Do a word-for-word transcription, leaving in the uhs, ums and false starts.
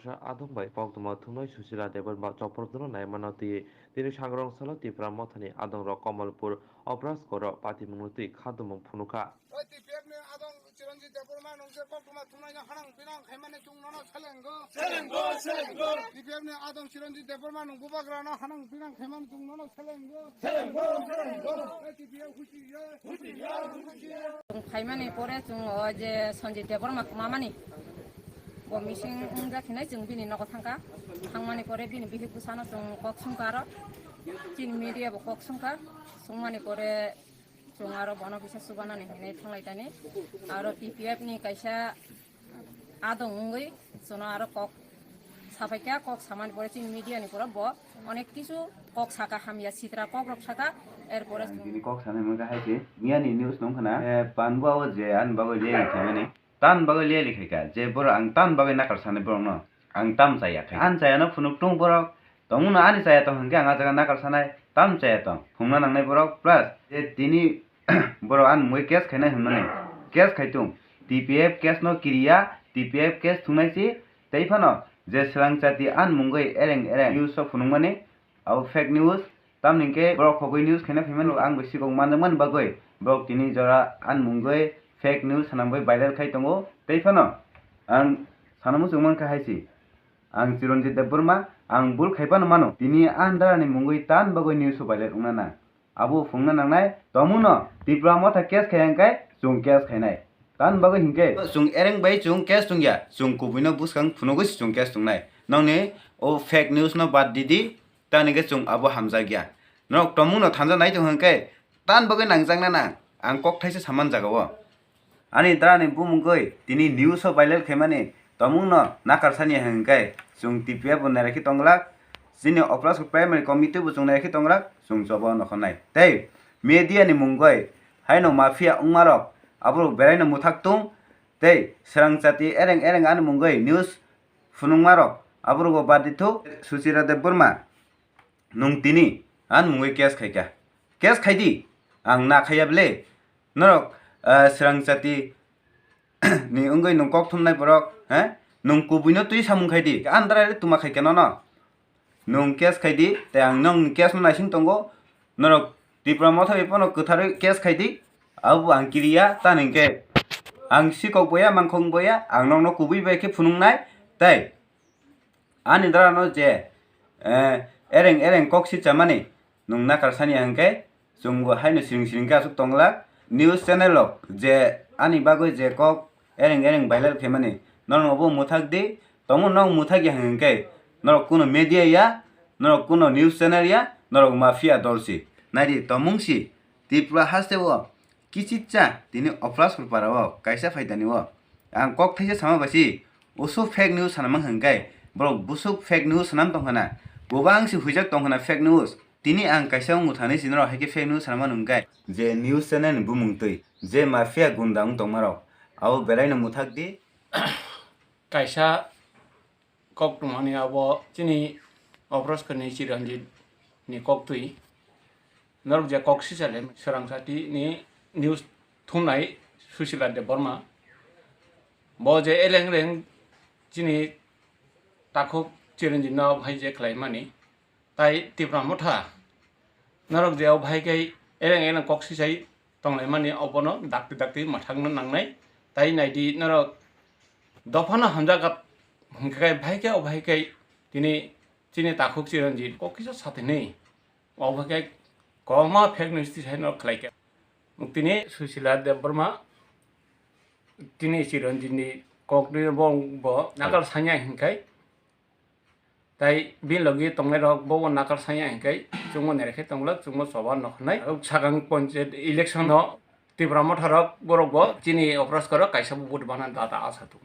Sa adong bai koktwma thumnai Susila Debbarma chopor dono naimano twi tini sangrong salo Tipra Motha ni adong rok Kamalpur Opraskor o patimung no twi khadumung phunukha. Oi, T P F ni adong Chiranjit Debbarma nung je koktwma thumnai no hanang pinang khaimani chung nono selengo. Selengo, selengo. T P F ni adong Chiranjit Debbarma nung bubagra no hanang pinang khaimani chung nono selengo. Selengo, selengo. Oi, T P F husi ye. Husi ye, husi ye. Chung phaimani pore chung o je Sanjit Debbarma kmamani bo meeting wngjak hinai chung bini nogo thangkha. Thangmani pore bini bihik bwsano chung kok sungkha aro. Chini media bo kok sungkha. Sungmani pore chung aro bono kisa chubanani hinwi thanglai tani. Aro T P F ni kaisa adong wngwi chwngno aro kok saphaikha, kok samani pore chini media ni pore bo onek kisu kok saka hamya sitra kok rok saka, erpore ang tini kok sanai mangkha hai se, miya ni news nung khna, eh, panbo o je ani bagwi leli khaimani, tan bagwi leli khaikha, je borok ang tan bagwi nakar sanai borok no, ang tam chaya khai. An chaya no phunuk tung borok, tongmung no ani chaya tong hwnkhe ang a jaga nakar sanai, tam chaya tong, phungna nangnai borok, plus, je tini borok ani mungwi case khainai hwnmani, case khai tung, T P F case no kiriya, T P F case thungnai si, tei phano, je swrang chati ani mungwi ereng ereng news o phunukmani, abo fake news, tamni hwnkhe borok khogwi news khaina phaimani, ang bai sikok manjakmani bagwi, borok tini jora ani mungwi fake news sanamwi viral khai tongo, tei phano, ang sana muchung mankha hai si. Ang Chiranjit Debbarma, ang bul khai phano mano. Tini ani dara ni mungwi tan bagwi news o viral wngna nang. Abo phungna nangnai, tongmung no Tipra Motha case khai hwnkhe chung case khainai. Tan bagwi hwnkhe chung ereng bai chung case tungya, chung kubui no bwskang phunugwi se chung case tungnai. Nokni o fake news no bad di di, tamni hwnkhe chung abo hamjakya. Norok tongmung no thansa nai tong hwnkhe, tan bagwi nangjakna nang, ang kok thaisa saman jaga o. Ani dara ni bumungwi tini news o viral khaimani tongmung no nakar sani hwnkhe, chung T P F bo naira khe tongglak, chini Opraskor Primary Committee bo chung naira khe tongglak, chung choba no khonai. Tei media ni mungwi haino mafia wngmarok, aborok berai no mwthak tung, tei swrang chati ereng ereng ani mungwi news phunukmarok, aborok bo bad di thuk, Suchira Debbarma, nung tini ani mungwi case khaikha. Case khai di, ang na khaiya bele. Norok, ah, swrang chati ni wngwi nung kok thumnai borok, he? Nung kubui no twi samung khai di. Ani dara le tuma khai khe nono. Nung case khai di, tei ang nokni case no naising tongo. Norok Tipra Motha bai phano kwtharwi case khai di. Abo ang kiriya, tamni hwnkhe ang sikok boya, mangkhong boya, ang nokno kubui bai khe phunuknai, tei ani dara no je, eh, ereng ereng kok si chamani, nung nakar sani hwnkhe, chwngbo haino siring siring khe aswk tongla. News channel rok je ani bagwi je kok ereng ereng viral khaimani, norok bo mwthak di, tongmo nok mwthak ya hwnkhe, norok kuno media ya, norok kuno news channel ya, norok mafia dol si. Nai di, tongmung si, Tripura haste o kichitsa tini Opraskur para o kaisa phaidani o. Ang kok thaisa sama bai si, usu fake news sana mang hwnkhe, borok busuk fake news sanam tong khna, bubang si huijak tong khna fake news. Tini ang kaisa ongmutha ni si norok hai khe fake news sana mano hwnkhe, je news channel ni bumung twi, je mafia gunda wng tongma rok, abo belai no mwthak di. Kaisa kok tongmani abo chini Opraskur ni Chiranjit ni kok twi. Norok je kok sisa le swrang sati ni news thumnai Susila Debbarma. Bo je eleng eleng chini takhuk Chiranjit no bhai je khlai mani. Tai Tipra Motha, norok je o bhai khe eleng eleng kok sisai tonglaimani, obono dakti dakti mwthangna nangnai. Tai nai di norok, dophano hamjakha hwnkhe bhai khe, o bhai khe tini chini takhuk Chiranjit kok kisa satinwi, o bhai khe kwbangma fake news tisai norok khlai kha. Tini Susila Debbarma, tini Chiranjit ni kok ni bo, bo nakal sanya hwnkhe, tai bini logi tongnai rok bo bo nakal sanya hwnkhe, chwngmo nai khe tongla, chwngmo choba no hwnwi. Sakang panchayat election no Tipra Motha rok borok bo chini Opraskur o kaisa bo vote bana data asa tongo.